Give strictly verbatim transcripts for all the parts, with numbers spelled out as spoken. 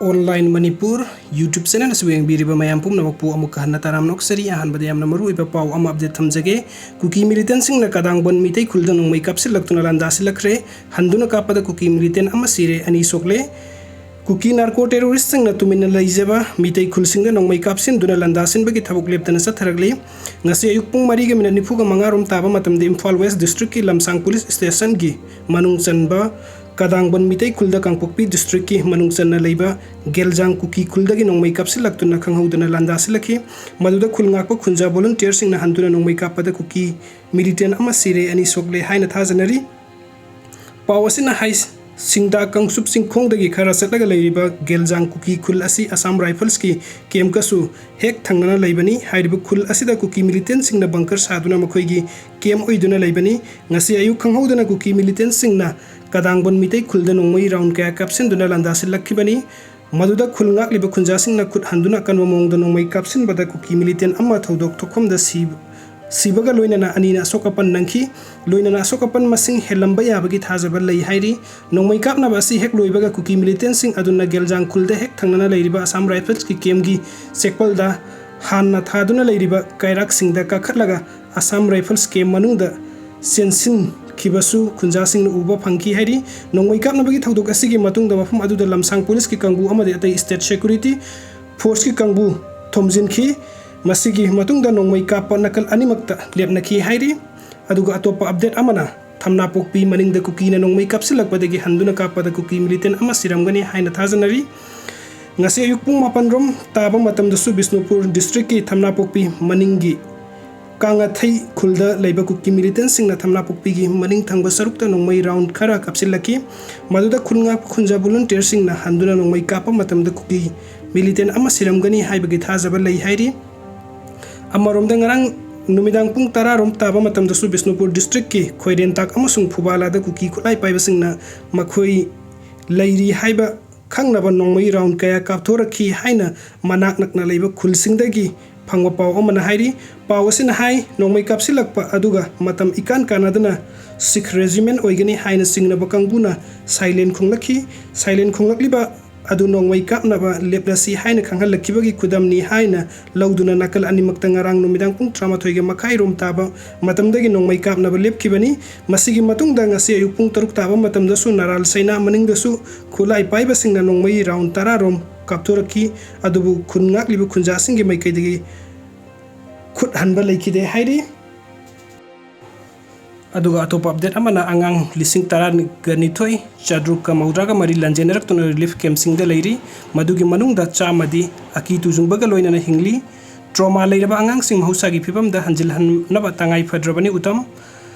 Online Manipur YouTube channel ꯑꯁꯤꯕꯨ ꯌꯦꯡꯕꯤꯔꯤꯕ ꯃꯌꯥꯝ ꯄꯨꯝꯅꯃꯛꯄꯨ ꯑꯃꯨꯛꯀ ꯍꯟꯅ ꯇꯔꯥꯝꯅ ꯑꯣꯛꯆꯔꯤ꯫ ꯑꯍꯥꯟꯕꯗ ꯌꯥꯝꯅ ꯃꯔꯨꯑꯣꯏꯕ ꯄꯥꯎ ꯑꯃ update ꯊꯝꯖꯒꯦ꯫ ꯀꯨꯀꯤ militantꯁꯤꯡꯅ ꯀꯗꯥꯡꯕꯟ ꯃꯤꯇꯩ ꯈꯨꯜꯗ ꯅꯣꯡꯃꯩ ꯀꯥꯞꯁꯤꯜꯂꯛꯇꯨꯅ ꯂꯥꯟꯗꯥꯁꯤꯜꯂꯛꯈ꯭ꯔꯦ꯫ ꯍꯟꯗꯨꯅ ꯀꯥꯞꯄꯗ ꯀꯨꯀꯤ militant ꯑꯃ ꯁꯤꯔꯦ, ꯑꯅꯤ ꯁꯣꯛꯂꯦ꯫ ꯀꯨꯀꯤ narco terroristꯁꯤꯡꯅ ꯇꯨꯃꯤꯟꯅ ꯂꯩꯖꯕ ꯃꯤꯇꯩ ꯈꯨꯜꯁꯤꯡꯗ ꯅꯣꯡꯃꯩ ꯀꯥꯞꯁꯤꯟꯗꯨꯅ ꯂꯥꯟꯗꯥꯁꯤꯟꯕꯒꯤ ꯊꯕꯛ ꯂꯦꯞꯇꯅ ꯆꯠꯊꯔꯛꯂꯤ꯫ ꯉꯁꯤ ꯑꯌꯨꯛ ꯄꯨꯡ ꯃꯔꯤꯒ minute ꯅꯤꯐꯨꯒ ꯃꯉꯥ ꯔꯣꯝ ꯇꯥꯕ ꯃꯇꯝꯗ ꯏꯝꯐꯥꯜ West districtꯀꯤ ꯂꯝꯁꯥꯡ police stationꯒꯤ ꯃꯅꯨꯡ ꯆꯟꯕ ꯀꯗꯥꯡꯕꯟ ꯃꯤꯇꯩ ꯈꯨꯜꯗ ꯀꯥꯡꯄꯣꯛꯄꯤ districtꯀꯤ ꯃꯅꯨꯡ ꯆꯟꯅ ꯂꯩꯕ ꯒꯦꯜꯖꯥꯡ ꯀꯨꯀꯤ ꯈꯨꯜꯗꯒꯤ ꯅꯣꯡꯃꯩ ꯀꯥꯞꯁꯤꯜꯂꯛꯇꯨꯅ ꯈꯪꯍꯧꯗꯅ ꯂꯥꯟꯗꯥꯁꯤꯜꯂꯛꯈꯤ꯫ ꯃꯗꯨꯗ ꯈꯨꯜ ꯉꯥꯛꯄ ꯈꯨꯟꯖꯥ volunteerꯁꯤꯡꯅ ꯍꯟꯗꯨꯅ ꯅꯣꯡꯃꯩ ꯀꯥꯞꯄꯗ ꯀꯨꯀꯤ militant ꯑꯃ ꯁꯤꯔꯦ, ꯑꯅꯤ ꯁꯣꯛꯂꯦ ꯍꯥꯏꯅ ꯊꯥꯖꯅꯔꯤ꯫ ꯄꯥꯎ ꯑꯁꯤꯅ ꯍꯥꯏ, ꯁꯤꯡꯗꯥ ꯀꯥꯡꯆꯨꯞ ꯆꯤꯡꯈꯣꯡꯗꯒꯤ ꯈꯔ ꯆꯠꯂꯒ ꯂꯩꯔꯤꯕ ꯒꯦꯜꯖꯥꯡ ꯀꯨꯀꯤ ꯈꯨꯜ ꯑꯁꯤ Assam Riflesꯀꯤ campꯀꯁꯨ ꯍꯦꯛ ꯊꯪꯅꯅ ꯂꯩꯕꯅꯤ꯫ ꯍꯥꯏꯔꯤꯕ ꯈꯨꯜ ꯑꯁꯤꯗ ꯀꯨꯀꯤ militantꯁꯤꯡꯅ bunker ꯁꯥꯗꯨꯅ ꯃꯈꯣꯏꯒꯤ camp ꯑꯣꯏꯗꯨꯅ ꯂꯩꯕꯅꯤ꯫ ꯉꯁꯤ ꯑꯌꯨꯛ ꯈꯪꯍꯧꯗꯅ ꯀꯨꯀꯤ militantꯁꯤꯡꯅ ꯀꯗꯥꯡꯕꯟ ꯃꯤꯇꯩ ꯈꯨꯜꯗ ꯅꯣꯡꯃꯩ round ꯀꯌꯥ ꯀꯥꯞꯁꯤꯟꯗꯨꯅ ꯂꯥꯟꯗꯥꯁꯤꯜꯂꯛꯈꯤꯕꯅꯤ꯫ ꯃꯗꯨꯗ ꯈꯨꯜ ꯉꯥꯛꯂꯤꯕ ꯈꯨꯟꯖꯥꯁꯤꯡꯅ ꯈꯨꯠ ꯍꯟꯗꯨꯅ ꯑꯀꯟꯕ ꯃꯑꯣꯡꯗ ꯅꯣꯡꯃꯩ ꯀꯥꯞꯁꯤꯟꯕꯗ ꯀꯨꯀꯤ militant ꯑꯃ ꯊꯧꯗꯣꯛ ꯊꯣꯛꯐꯝꯗ ꯁꯤ-, ꯁꯤꯕꯒ ꯂꯣꯏꯅꯅ ꯑꯅꯤꯅ ꯑꯁꯣꯛ ꯑꯄꯟ ꯅꯪꯈꯤ꯫ ꯂꯣꯏꯅꯅ ꯑꯁꯣꯛ ꯑꯄꯟ ꯃꯁꯤꯡ ꯍꯦꯜꯂꯝꯕ ꯌꯥꯕꯒꯤ ꯊꯥꯖꯕ ꯂꯩ ꯍꯥꯏꯔꯤ꯫ ꯅꯣꯡꯃꯩ ꯀꯥꯞꯅꯕ ꯑꯁꯤ ꯍꯦꯛ ꯂꯣꯏꯕꯒ ꯀꯨꯀꯤ militantꯁꯤꯡ ꯑꯗꯨꯅ ꯒꯦꯜꯖꯥꯡ ꯈꯨꯜꯗ ꯍꯦꯛ ꯊꯪꯅꯅ ꯂꯩꯔꯤꯕ Assam Riflesꯀꯤ campꯀꯤ ꯆꯦꯛꯄꯜꯗ ꯍꯥꯟꯅ ꯊꯥꯗꯨꯅ ꯂꯩꯔꯤꯕ ꯀꯩꯔꯥꯛꯁꯤꯡꯗ ꯀꯥꯈꯠꯂꯒ Assam Rifles camp ꯃꯅꯨꯡꯗ ꯆꯦꯟꯁꯤꯟꯈꯤꯕꯁꯨ ꯈꯨꯟꯖꯥꯁꯤꯡꯅ ꯎꯕ ꯐꯪꯈꯤ ꯍꯥꯏꯔꯤ꯫ ꯅꯣꯡꯃꯩ ꯀꯥꯞꯅꯕꯒꯤ ꯊꯧꯗꯣꯛ ꯑꯁꯤꯒꯤ ꯃꯇꯨꯡꯗ ꯃꯐꯝ ꯑꯗꯨꯗ ꯂꯝꯁꯥꯡ policeꯀꯤ ꯀꯥꯡꯕꯨ ꯑꯃꯗꯤ ꯑꯇꯩ state security forceꯀꯤ ꯀꯥꯡꯕꯨ ꯊꯣꯝꯖꯤꯟꯈꯤ꯫ ꯃꯁꯤꯒꯤ ꯃꯇꯨꯡꯗ ꯅꯣꯡꯃꯩ ꯀꯥꯞꯄ ꯅꯥꯀꯜ ꯑꯅꯤꯃꯛꯇ ꯂꯦꯞꯅꯈꯤ ꯍꯥꯏꯔꯤ꯫ ꯑꯗꯨꯒ ꯑꯇꯣꯞꯄ update ꯑꯃꯅ ꯊꯝꯅꯥꯄꯣꯛꯄꯤ ꯃꯅꯤꯡꯗ ꯀꯨꯀꯤꯅ ꯅꯣꯡꯃꯩ ꯀꯥꯞꯁꯤꯜꯂꯛꯄꯗꯒꯤ ꯍꯟꯗꯨꯅ ꯀꯥꯞꯄꯗ ꯀꯨꯀꯤ militant ꯑꯃ ꯁꯤꯔꯝꯒꯅꯤ ꯍꯥꯏꯅ ꯊꯥꯖꯅꯔꯤ꯫ ꯉꯁꯤ ꯑꯌꯨꯛ ꯄꯨꯡ ꯃꯥꯄꯟ ꯔꯣꯝ ꯇꯥꯕ ꯃꯇꯝꯗꯁꯨ ꯕꯤꯁꯅꯨꯄꯨꯔ districtꯀꯤ ꯊꯝꯅꯥꯄꯣꯛꯄꯤ ꯃꯅꯤꯡꯒꯤ ꯀꯥꯡꯉꯊꯩ ꯈꯨꯜꯗ ꯂꯩꯕ ꯀꯨꯀꯤ militantꯁꯤꯡꯅ ꯊꯝꯅꯥꯄꯣꯛꯄꯤꯒꯤ ꯃꯅꯤꯡ ꯊꯪꯕ ꯁꯔꯨꯛꯇ ꯅꯣꯡꯃꯩ round ꯈꯔ ꯀꯥꯞꯁꯤꯜꯂꯛꯈꯤ꯫ ꯃꯗꯨꯗ ꯈꯨꯟ ꯉꯥꯛꯄ ꯈꯨꯟꯖꯥ volunteerꯁꯤꯡꯅ ꯍꯟꯗꯨꯅ ꯅꯣꯡꯃꯩ ꯀꯥꯞꯄ ꯃꯇꯝꯗ ꯀꯨꯀꯤ militant ꯑꯃ ꯁꯤꯔꯝꯒꯅꯤ ꯍꯥꯏꯕꯒꯤ ꯊꯥꯖꯕ ꯂꯩ ꯍꯥꯏꯔꯤ꯫ ꯑꯃꯔꯣꯝꯗ ꯉꯔꯥꯡ ꯅꯨꯃꯤꯗꯥꯡ ꯄꯨꯡ ꯇꯔꯥ ꯔꯣꯝ ꯇꯥꯕ ꯃꯇꯝꯗꯁꯨ ꯕꯤꯁꯅꯨꯄꯨꯔ districtꯀꯤ ꯈꯣꯏꯔꯦꯟꯇꯥꯛ ꯑꯃꯁꯨꯡ ꯐꯨꯕꯥꯂꯥꯗ ꯀꯨꯀꯤ ꯈꯨꯠꯂꯥꯏ ꯄꯥꯏꯕꯁꯤꯡꯅ ꯃꯈꯣꯏ ꯂꯩꯔꯤ ꯍꯥꯏꯕ ꯈꯪꯅꯕ ꯅꯣꯡꯃꯩ round ꯀꯌꯥ ꯀꯥꯞꯊꯣꯔꯛꯈꯤ ꯍꯥꯏꯅ ꯃꯅꯥꯛ ꯅꯛꯅ ꯂꯩꯕ ꯈꯨꯜꯁꯤꯡꯗꯒꯤ ꯐꯪꯕ ꯄꯥꯎ ꯑꯃꯅ ꯍꯥꯏꯔꯤ꯫ ꯄꯥꯎ ꯑꯁꯤꯅ ꯍꯥꯏ, ꯅꯣꯡꯃꯩ ꯀꯥꯞꯁꯤꯜꯂꯛꯄ ꯑꯗꯨꯒ ꯃꯇꯝ ꯏꯀꯥꯟ ꯀꯥꯟꯅꯗꯅ Sikh regiment ꯑꯣꯏꯒꯅꯤ ꯍꯥꯏꯅ ꯆꯤꯡꯅꯕ ꯀꯥꯡꯕꯨꯅ siren ꯈꯣꯡꯂꯛꯈꯤ꯫ Siren ꯈꯣꯡꯂꯛꯂꯤꯕ ꯑꯗꯨ ꯅꯣꯡꯃꯩ ꯀꯥꯞꯅꯕ ꯂꯦꯞꯂꯁꯤ ꯍꯥꯏꯅ ꯈꯪꯍꯜꯂꯛꯈꯤꯕꯒꯤ ꯈꯨꯗꯝꯅꯤ ꯍꯥꯏꯅ ꯂꯧꯗꯨꯅ ꯅꯥꯀꯜ ꯑꯅꯤꯃꯛꯇ ꯉꯔꯥꯡ ꯅꯨꯃꯤꯗꯥꯡ ꯄꯨꯡ ꯇꯔꯥꯃꯥꯊꯣꯏꯒ ꯃꯈꯥꯏ ꯔꯣꯝ ꯇꯥꯕ ꯃꯇꯝꯗꯒꯤ ꯅꯣꯡꯃꯩ ꯀꯥꯞꯅꯕ ꯂꯦꯞꯈꯤꯕꯅꯤ꯫ ꯃꯁꯤꯒꯤ ꯃꯇꯨꯡꯗ ꯉꯁꯤ ꯑꯌꯨꯛ ꯄꯨꯡ ꯇꯔꯨꯛ ꯇꯥꯕ ꯃꯇꯝꯗꯁꯨ ꯅꯔꯥꯜ ꯁꯩꯅꯥ ꯃꯅꯤꯡꯗꯁꯨ ꯈꯨꯠꯂꯥꯏ ꯄꯥꯏꯕꯁꯤꯡꯅ ꯅꯣꯡꯃꯩ ꯔꯥꯎꯟ ꯇꯔꯥ ꯔꯣꯝ ꯀꯥꯞꯊꯣꯔꯛꯈꯤ꯫ ꯑꯗꯨꯕꯨ ꯈꯨꯟ ꯉꯥꯛꯂꯤꯕ ꯈꯨꯟꯖꯥꯁꯤꯡꯒꯤ ꯃꯥꯏꯀꯩꯗꯒꯤ ꯈꯨꯠ ꯍꯟꯕ ꯂꯩꯈꯤꯗꯦ ꯍꯥꯏꯔꯤ꯫ ꯑꯗꯨꯒ ꯑꯇꯣꯞꯄ ꯑꯞꯗꯦꯠ ꯑꯃꯅ ꯑꯉꯥꯡ ꯂꯤꯁꯤꯡ ꯇꯔꯥꯒ ꯅꯤꯊꯣꯏ ꯆꯥꯇ꯭ꯔꯨꯛꯀ ꯃꯧꯗ꯭ꯔꯥꯒ ꯃꯔꯤ ꯂꯥꯟꯖꯦꯟꯅꯔꯛꯇꯨꯅ ꯔꯤꯂꯤꯐ ꯀꯦꯝꯞꯁꯤꯡꯗ ꯂꯩꯔꯤ꯫ ꯃꯗꯨꯒꯤ ꯃꯅꯨꯡꯗ ꯆꯥꯝꯃꯗꯤ ꯑꯀꯤ ꯇꯨꯖꯨꯡꯕꯒ ꯂꯣꯏꯅꯅ ꯍꯤꯡꯂꯤ꯫ ꯇ꯭ꯔꯣꯃꯥ ꯂꯩꯔꯕ ꯑꯉꯥꯡꯁꯤꯡ ꯃꯍꯧꯁꯥꯒꯤ ꯐꯤꯕꯝꯗ ꯍꯟꯖꯤꯜꯍꯟꯅꯕ ꯇꯉꯥꯏ ꯐꯗ꯭ꯔꯕꯅꯤ꯫ ꯎꯇꯝ,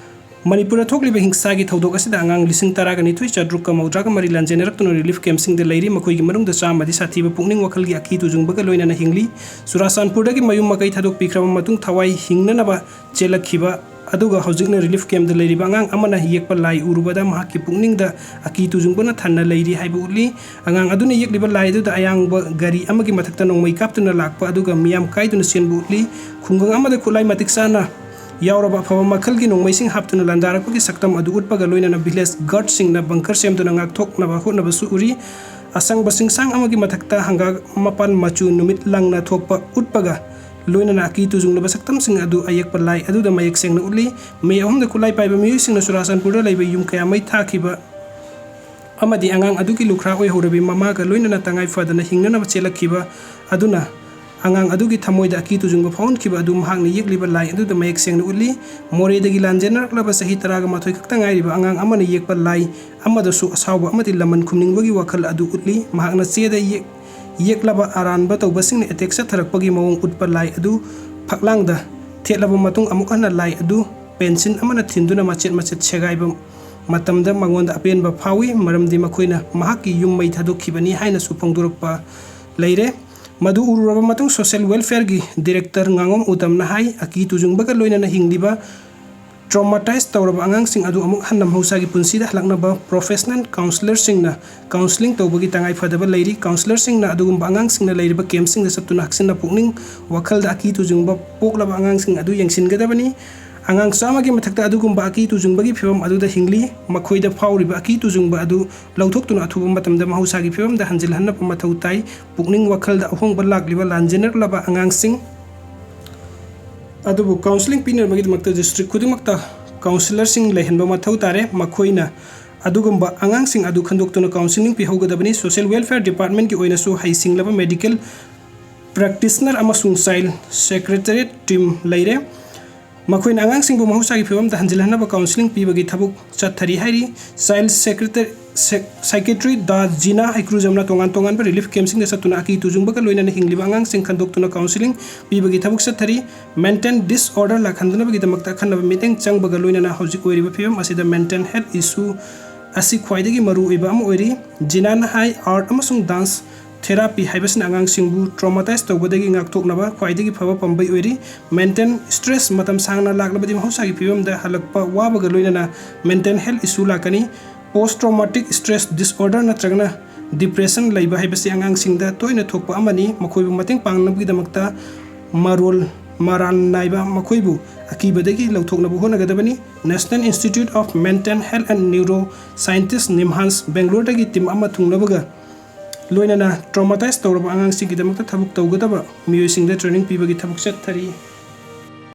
ꯃꯅꯤꯄꯨꯔꯗ ꯊꯣꯛꯂꯤꯕ ꯍꯤꯡꯁꯥꯒꯤ ꯊꯧꯗꯣꯛ ꯑꯁꯤꯗ ꯑꯉꯥꯡ ꯂꯤꯁꯤꯡ ꯇꯔꯥꯒ ꯅꯤꯊꯣꯏ ꯆꯥꯇ꯭ꯔꯨꯛꯀ ꯃꯧꯗ꯭ꯔꯥꯒ ꯃꯔꯤ ꯂꯥꯟꯖꯦꯟꯅꯔꯛꯇꯨꯅ ꯔꯤꯂꯤꯐ ꯀꯦꯝꯞꯁꯤꯡꯗ ꯂꯩꯔꯤ꯫ ꯃꯈꯣꯏꯒꯤ ꯃꯅꯨꯡꯗ ꯆꯥꯝꯃꯗꯤ ꯁꯥꯊꯤꯕ ꯄꯨꯛꯅꯤꯡ ꯋꯥꯈꯜꯒꯤ ꯑꯀꯤ ꯇꯨꯖꯨꯡꯕꯒ ꯂꯣꯏꯅꯅ ꯍꯤꯡꯂꯤ꯫ ꯆꯨꯔꯥꯆꯥꯟꯄꯨꯔꯗꯒꯤ ꯃꯌꯨꯝ ꯃꯀꯩ ꯊꯥꯗꯣꯛꯄꯤꯈ꯭ꯔꯕ ꯃꯇꯨꯡ ꯊꯋꯥꯏ ꯍꯤꯡꯅꯅꯕ ꯆꯦꯜꯂꯛꯈꯤꯕ ꯑꯗꯨꯒ ꯍꯧꯖꯤꯛꯅ ꯔꯤꯂꯤꯐ ꯀꯦꯝꯞꯇ ꯂꯩꯔꯤꯕ ꯑꯉꯥꯡ ꯑꯃꯅ ꯌꯦꯛꯄ ꯂꯥꯏ ꯎꯔꯨꯕꯗ ꯃꯍꯥꯛꯀꯤ ꯄꯨꯛꯅꯤꯡꯗ ꯑꯀꯤ ꯇꯨꯖꯨꯡꯕꯅ ꯊꯟꯅ ꯂꯩꯔꯤ ꯍꯥꯏꯕ ꯎꯠꯂꯤ꯫ ꯑꯉꯥꯡ ꯑꯗꯨꯅ ꯌꯦꯛꯂꯤꯕ ꯂꯥꯏ ꯑꯗꯨꯗ ꯑꯌꯥꯡꯕ ꯒꯥꯔꯤ ꯑꯃꯒꯤ ꯃꯊꯛꯇ ꯅꯣꯡꯃꯩ ꯀꯥꯞꯇꯨꯅ ꯂꯥꯛꯄ ꯑꯗꯨꯒ ꯃꯤꯌꯥꯝ ꯀꯥꯏꯗꯨꯅ ꯆꯦꯟꯕ ꯎꯠꯂꯤ꯫ ꯈꯨꯡꯒꯪ ꯑꯃꯗ ꯈꯨꯠꯂꯥꯏ ꯃꯇꯤꯛ ꯆꯥꯅ ꯌꯥꯎꯔꯕ ꯑꯐꯕ ꯃꯈꯜꯒꯤ ꯅꯣꯡꯃꯩꯁꯤꯡ ꯍꯥꯞꯇꯨꯅ ꯂꯥꯟꯗꯥꯔꯛꯄꯒꯤ ꯁꯛꯇꯝ ꯑꯗꯨ ꯎꯠꯄꯒ ꯂꯣꯏꯅꯅ ꯚꯤꯂꯦꯖ ꯒꯥꯔꯗꯁꯤꯡꯅ ꯕꯪꯀꯔ ꯁꯦꯝꯗꯨꯅ ꯉꯥꯛꯊꯣꯛꯅꯕ ꯍꯣꯠꯅꯕꯁꯨ ꯎꯔꯤ꯫ ꯑꯁꯪꯕ ꯆꯤꯡꯁꯥꯡ ꯑꯃꯒꯤ ꯃꯊꯛꯇ ꯍꯪꯒꯥꯝ ꯃꯄꯥꯟ ꯃꯆꯨ ꯅꯨꯃꯤꯠ ꯂꯪꯅ ꯊꯣꯛꯄ ꯎꯠꯄꯒ ꯂꯣꯏꯅꯅ ꯑꯀꯤ ꯇꯨꯖꯨꯡꯂꯕ ꯁꯛꯇꯝꯁꯤꯡ ꯑꯗꯨ ꯑꯌꯦꯛꯄ ꯂꯥꯏ ꯑꯗꯨꯗ ꯃꯌꯦꯛ ꯁꯦꯡꯅ ꯎꯠꯂꯤ꯫ ꯃꯦ ꯑꯍꯨꯝꯗ ꯈꯨꯠꯂꯥꯏ ꯄꯥꯏꯕ ꯃꯤꯑꯣꯏꯁꯤꯡꯅ ꯆꯨꯔꯥꯆꯥꯟꯄꯨꯔꯗ ꯂꯩꯕ ꯌꯨꯝ ꯀꯌꯥ ꯃꯩ ꯊꯥꯈꯤꯕ ꯑꯃꯗꯤ ꯑꯉꯥꯡ ꯑꯗꯨꯒꯤ ꯂꯨꯈ꯭ꯔꯥ ꯑꯣꯏꯍꯧꯔꯕꯤ ꯃꯃꯥꯒ ꯂꯣꯏꯅꯅ ꯇꯉꯥꯏ ꯐꯗꯅ ꯍꯤꯡꯅꯅꯕ ꯆꯦꯜꯂꯛꯈꯤꯕ ꯑꯗꯨꯅ ꯑꯉꯥꯡ ꯑꯗꯨꯒꯤ ꯊꯃꯣꯏꯗ ꯑꯀꯤ ꯇꯨꯖꯨꯡꯕ ꯐꯥꯎꯍꯟꯈꯤꯕ ꯑꯗꯨ ꯃꯍꯥꯛꯅ ꯌꯦꯛꯂꯤꯕ ꯂꯥꯏ ꯑꯗꯨꯗ ꯃꯌꯦꯛ ꯁꯦꯡꯅ ꯎꯠꯂꯤ꯫ ꯃꯣꯔꯦꯗꯒꯤ ꯂꯥꯟꯖꯦꯟꯅꯔꯛꯂꯕ ꯆꯍꯤ ꯇꯔꯥꯒ ꯃꯥꯊꯣꯏ ꯈꯛꯇ ꯉꯥꯏꯔꯤꯕ ꯑꯉꯥꯡ ꯑꯃꯅ ꯌꯦꯛꯄ ꯂꯥꯏ ꯑꯃꯗꯁꯨ ꯑꯁꯥꯎꯕ ꯑꯃꯗꯤ ꯂꯃꯟ ꯈꯨꯝꯅꯤꯡꯕꯒꯤ ꯋꯥꯈꯜ ꯑꯗꯨ ꯎꯠꯂꯤ꯫ ꯃꯍꯥꯛꯅ ꯆꯦꯗ ꯌꯦꯛ-, ꯌꯦꯛꯂꯕ ꯑꯔꯥꯟꯕ ꯇꯧꯕꯁꯤꯡꯅ ꯑꯦꯇꯦꯛ ꯆꯠꯊꯔꯛꯄꯒꯤ ꯃꯑꯣꯡ ꯎꯠꯄ ꯂꯥꯏ ꯑꯗꯨ ꯐꯛꯂꯥꯡꯗ ꯊꯦꯠꯂꯕ ꯃꯇꯨꯡ ꯑꯃꯨꯛ ꯍꯟꯅ ꯂꯥꯏ ꯑꯗꯨ ꯄꯦꯟꯁꯤꯜ ꯑꯃꯅ ꯊꯤꯟꯗꯨꯅ ꯃꯆꯦꯠ ꯃꯆꯦꯠ ꯁꯦꯒꯥꯏꯕ ꯃꯇꯝꯗ ꯃꯉꯣꯟꯗ ꯑꯄꯦꯟꯕ ꯐꯥꯎꯏ, ꯃꯔꯝꯗꯤ ꯃꯈꯣꯏꯅ ꯃꯍꯥꯛꯀꯤ ꯌꯨꯝ ꯃꯩ ꯊꯥꯗꯣꯛꯈꯤꯕꯅꯤ ꯍꯥꯏꯅꯁꯨ ꯐꯣꯡꯗꯣꯔꯛꯄ ꯂꯩꯔꯦ꯫ ꯃꯗꯨ ꯎꯔꯨꯔꯕ ꯃꯇꯨꯡ ꯁꯣꯁꯤꯌꯦꯜ ꯋꯦꯜꯐꯤꯌꯔꯒꯤ ꯗꯤꯔꯦꯛꯇꯔ ꯉꯥꯉꯣꯝ ꯎꯇꯝꯅ ꯍꯥꯏ, ꯑꯀꯤ ꯇꯨꯖꯨꯡꯕꯒ ꯂꯣꯏꯅꯅ ꯍꯤꯡꯂꯤꯕ ꯇ꯭ꯔꯣꯃꯥꯇꯥꯏꯖ ꯇꯧꯔꯕ ꯑꯉꯥꯡꯁꯤꯡ ꯑꯗꯨ ꯑꯃꯨꯛ ꯍꯟꯅ ꯃꯍꯧꯁꯥꯒꯤ ꯄꯨꯟꯁꯤꯗ ꯍꯜꯂꯛꯅꯕ ꯄ꯭ꯔꯣꯐꯦꯁꯅꯦꯜ ꯀꯥꯎꯟꯁꯤꯂꯔꯁꯤꯡꯅ ꯀꯥꯎꯟꯁꯤꯂꯤꯡ ꯇꯧꯕꯒꯤ ꯇꯉꯥꯏꯐꯗꯕ ꯂꯩꯔꯤ꯫ ꯀꯥꯎꯟꯁꯤꯂꯔꯁꯤꯡꯅ ꯑꯗꯨꯒꯨꯝꯕ ꯑꯉꯥꯡꯁꯤꯡꯅ ꯂꯩꯔꯤꯕ ꯀꯦꯝꯞꯁꯤꯡꯗ ꯆꯠꯇꯨꯅ ꯍꯛꯆꯤꯟꯅ ꯄꯨꯛꯅꯤꯡ ꯋꯥꯈꯜꯗ ꯑꯀꯤ ꯇꯨꯖꯨꯡꯕ ꯄꯣꯛꯂꯕ ꯑꯉꯥꯡꯁꯤꯡ ꯑꯗꯨ ꯌꯦꯡꯁꯤꯟꯒꯗꯕꯅꯤ꯫ ꯑꯉꯥꯡ ꯆꯥꯝꯃꯒꯤ ꯃꯊꯛꯇ ꯑꯗꯨꯒꯨꯝꯕ ꯑꯀꯤ ꯇꯨꯖꯨꯡꯕꯒꯤ ꯐꯤꯕꯝ ꯑꯗꯨꯗ ꯍꯤꯡꯂꯤ꯫ ꯃꯈꯣꯏꯗ ꯐꯥꯎꯔꯤꯕ ꯑꯀꯤ ꯇꯨꯖꯨꯡꯕ ꯑꯗꯨ ꯂꯧꯊꯣꯛꯇꯨꯅ ꯑꯊꯨꯕ ꯃꯇꯝꯗ ꯃꯍꯧꯁꯥꯒꯤ ꯐꯤꯕꯝꯗ ꯍꯟꯖꯤꯜꯍꯟꯅꯕ ꯃꯊꯧ ꯇꯥꯏ꯫ ꯄꯨꯛꯅꯤꯡ ꯋꯥꯈꯜꯗ ꯑꯍꯣꯡꯕ ꯂꯥꯛꯂꯤꯕ ꯂꯥꯟꯖꯦꯟꯅꯔꯛꯂꯕ ꯑꯉꯥꯡꯁꯤꯡ ꯑꯗꯨꯕꯨ counselling ꯄꯤꯅꯕꯒꯤꯗꯃꯛꯇ district ꯈꯨꯗꯤꯡꯃꯛꯇ counsellorꯁꯤꯡ ꯂꯩꯍꯟꯕ ꯃꯊꯧ ꯇꯥꯔꯦ꯫ ꯃꯈꯣꯏꯅ ꯑꯗꯨꯒꯨꯝꯕ ꯑꯉꯥꯡꯁꯤꯡ ꯑꯗꯨ ꯈꯟꯗꯣꯛꯇꯨꯅ counselling ꯄꯤꯍꯧꯒꯗꯕꯅꯤ꯫ Social Welfare Departmentꯀꯤ ꯑꯣꯏꯅꯁꯨ ꯍꯩꯁꯤꯡꯂꯕ medical practitioner ꯑꯃꯁꯨꯡ child secretariat team ꯂꯩꯔꯦ꯫ ꯃꯈꯣꯏꯅ ꯑꯉꯥꯡꯁꯤꯡꯕꯨ ꯃꯍꯧꯁꯥꯒꯤ ꯐꯤꯕꯝꯗ ꯍꯟꯖꯤꯜꯍꯟꯅꯕ counselling ꯄꯤꯕꯒꯤ ꯊꯕꯛ ꯆꯠꯊꯔꯤ ꯍꯥꯏꯔꯤ꯫ Child secretary, psychiatry ꯗꯥ ꯖꯤꯅꯥ ꯍꯩꯀ꯭ꯔꯨꯖꯝꯅ ꯇꯣꯉꯥꯟ ꯇꯣꯉꯥꯟꯕ relief campꯁꯤꯡꯗ ꯆꯠꯇꯨꯅ ꯑꯀꯤ ꯇꯨꯖꯨꯡꯕꯒ ꯂꯣꯏꯅꯅ ꯍꯤꯡꯂꯤꯕ ꯑꯉꯥꯡꯁꯤꯡ ꯈꯟꯗꯣꯛꯇꯨꯅ counselling ꯄꯤꯕꯒꯤ ꯊꯕꯛ ꯆꯠꯊꯔꯤ꯫ Mental disorder ꯂꯥꯛꯍꯟꯗꯅꯕꯒꯤꯗꯃꯛꯇ ꯑꯈꯟꯅꯕ ꯃꯤꯠꯌꯦꯡ ꯆꯪꯕꯒ ꯂꯣꯏꯅꯅ ꯍꯧꯖꯤꯛ ꯑꯣꯏꯔꯤꯕ ꯐꯤꯕꯝ ꯑꯁꯤꯗ mental health issue ꯑꯁꯤ ꯈ꯭ꯋꯥꯏꯗꯒꯤ ꯃꯔꯨꯑꯣꯏꯕ ꯑꯃ ꯑꯣꯏꯔꯤ꯫ ꯖꯤꯅꯥꯅ ꯍꯥꯏ, art ꯑꯃꯁꯨꯡ dance therapy ꯍꯥꯏꯕꯁꯤꯅ ꯑꯉꯥꯡꯁꯤꯡꯕꯨ traumatize ꯇꯧꯕꯗꯒꯤ ꯉꯥꯛꯊꯣꯛꯅꯕ ꯈ꯭ꯋꯥꯏꯗꯒꯤ ꯐꯕ ꯄꯥꯝꯕꯩ ꯑꯣꯏꯔꯤ꯫ Mental stress ꯃꯇꯝ ꯁꯥꯡꯅ ꯂꯥꯛꯂꯕꯗꯤ ꯃꯍꯧꯁꯥꯒꯤ ꯐꯤꯕꯝꯗ ꯍꯜꯂꯛꯄ ꯋꯥꯕꯒ ꯂꯣꯏꯅꯅ mental health issue ꯂꯥꯛꯀꯅꯤ꯫ Post traumatic stress disorder ꯅꯠꯇ꯭ꯔꯒꯅ depression ꯂꯩꯕ ꯍꯥꯏꯕꯁꯤ ꯑꯉꯥꯡꯁꯤꯡꯗ ꯇꯣꯏꯅ ꯊꯣꯛꯄ ꯑꯃꯅꯤ꯫ ꯃꯈꯣꯏꯕꯨ ꯃꯇꯦꯡ ꯄꯥꯡꯅꯕꯒꯤꯗꯃꯛꯇ ꯃꯔꯣꯜ ꯃꯔꯥꯟ ꯅꯥꯏꯕ ꯃꯈꯣꯏꯕꯨ ꯑꯀꯤꯕꯗꯒꯤ ꯂꯧꯊꯣꯛꯅꯕ ꯍꯣꯠꯅꯒꯗꯕꯅꯤ꯫ National Institute of Mental Health and Neuroscientist, NIMHANS, ꯕꯦꯡꯒ꯭ꯂꯣꯔꯗꯒꯤ team ꯑꯃ ꯊꯨꯡꯅꯕꯒ ꯂꯣꯏꯅꯅ traumatize ꯇꯧꯔꯕ ꯑꯉꯥꯡꯁꯤꯡꯒꯤꯗꯃꯛꯇ ꯊꯕꯛ ꯇꯧꯒꯗꯕ ꯃꯤꯑꯣꯏꯁꯤꯡꯗ training ꯄꯤꯕꯒꯤ ꯊꯕꯛ ꯆꯠꯊꯔꯤ꯫